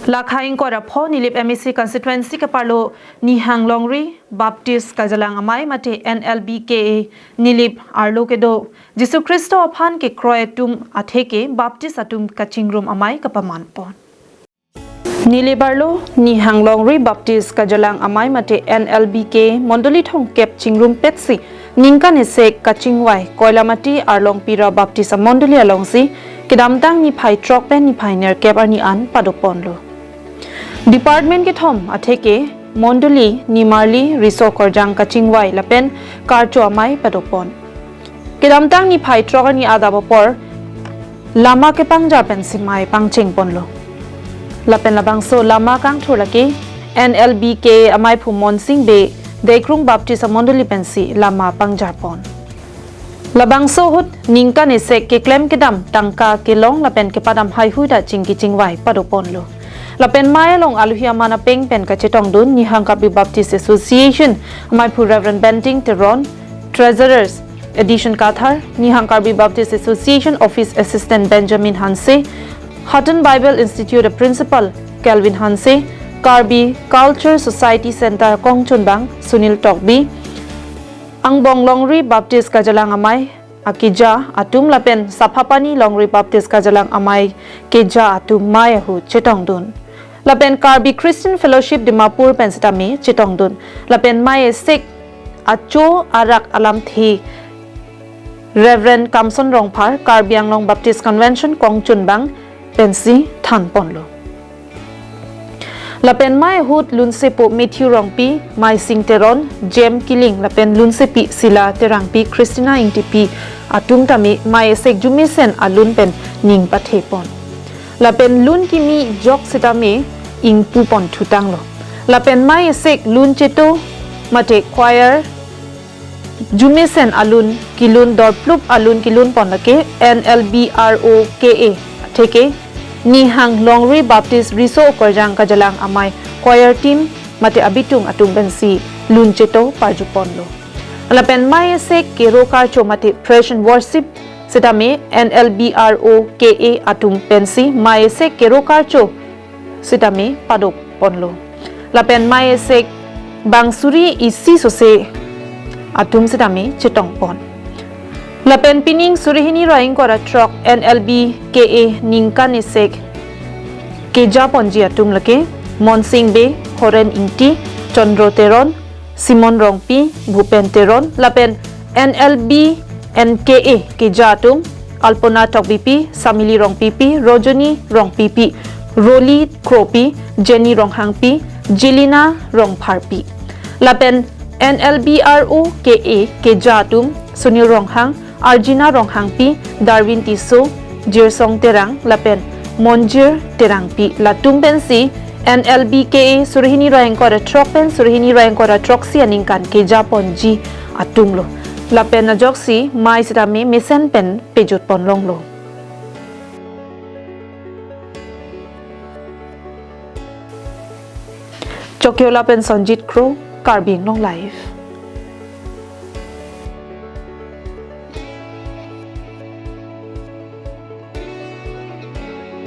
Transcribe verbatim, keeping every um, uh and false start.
Lakha ingkoi ra pho Nilip M A C constituency keparlo Nihang Longri Baptist Karjalang Amei mate N L B K A Nilip arlo kedo Jisu Khristo aphan kekroi atum atheke Baptist atum kachingrum amei kapaman pon. Nilip arlo Nihang Longri Baptist Karjalang Amei mate N L B K mondoli thomkep chingrumpetsi ningkan esek kachingvai Koilamati Arlong Pira Baptist amondoli alongsi kedamtang niphai throk pen niphai nerkep arni an padoponlo. Department kethom atheke mondoli, nimarli, riso korjang kachingvai lapen karcho amei padopon. Kedamtang niphai throk arni adap apor lama kepangjar pensi mei pangchengponlo. Lapen labangso lama kangthur lake N L B K A ameiphu Monsing Bey Deikrung Baptist amondoli pensi lama pangjarpon. Labangso ahut ningkan esek keklem kedam tangka kelong lapen kepadam haihui ta chingki chingvai padoponlo. Lapen mei along alohi aman apeng pen kachetongdun Nihang Karbi Baptist Association ameiphu Reverend Benting Teron, Treasurers Addition Kathar, Nihang Karbi Baptist Association Office Assistant Benjamin Hanse, Houghton Bible Institute a Principal Kelvin Hanse, Karbi Culture Society Center Kongchunbang Sunil Tokbi, angbong Longri Baptist Karjalang Amei akeja atum lapen Saphapani Longri Baptist Karjalang Amei keja atum mei ahut chetongdun. Lapen Karbi Christian Fellowship Dimapur pen sitame chetongdun. Lapen mei esek acho arak alamthe Reverend Kamson Rongphar, Karbi Anglong Baptist Convention Kongchunbang pensi thanponlo. Lapen mei ahut lunsepo Matthew Rongpi, Maising Teron, Jem Kiling lapen lunsepi Sila Terangpi, Christina Ingtipi atum tame mei esek jumesen alun pen ning pathepon. Lapen lun kimi jok sitame ingpupon thutanglo. Lapen mei esek lun cheto mate choir jumesen alun kilun dorplup alun kilunpon lake N L B R O K A atheke Nihang Longri Baptist Riso Okorjang Karjalang Amei choir team mate abitung atum pensi lun cheto parjuponlo. Lapen mei esek kero karcho mate praise and worship sitame N L B R O K A atum pensi mei esek kero karcho sitame padoponlo. Lapen mei esek bang suri isi sose atum sitame chetongpon. Lapen pining suri hini ra ingkoi ra throk N L B K A ningkan esek kejaponji atum lake Monsing Bey, Horen Ingti, Chandro Teron, Simon Rongpi, Bhupen Teron, lapen N L B N K A keja atum Alpona Tokbipi, Samili Rongpipi, Rojoni Rongpipi, Roli Kropi, Jenny Ronghangpi, Jelina Rongpharpi. Lapen N L B R O K A keja atum Sunil Ronghang, Arjina Ronghangpi, Darwin Tisso, Jirsong Terang lapen Monjir Terangpi latum pensi N L B K A suri hini ra ingkoi ra throk pen suri hini ra ingkoi ra throksi aningkan kejaponji atumlo. Lapen ajoksi mei sitame mesen pen pejutpon longlo. Chokiola pen Sonjit Kro, Karbi Anglong Live.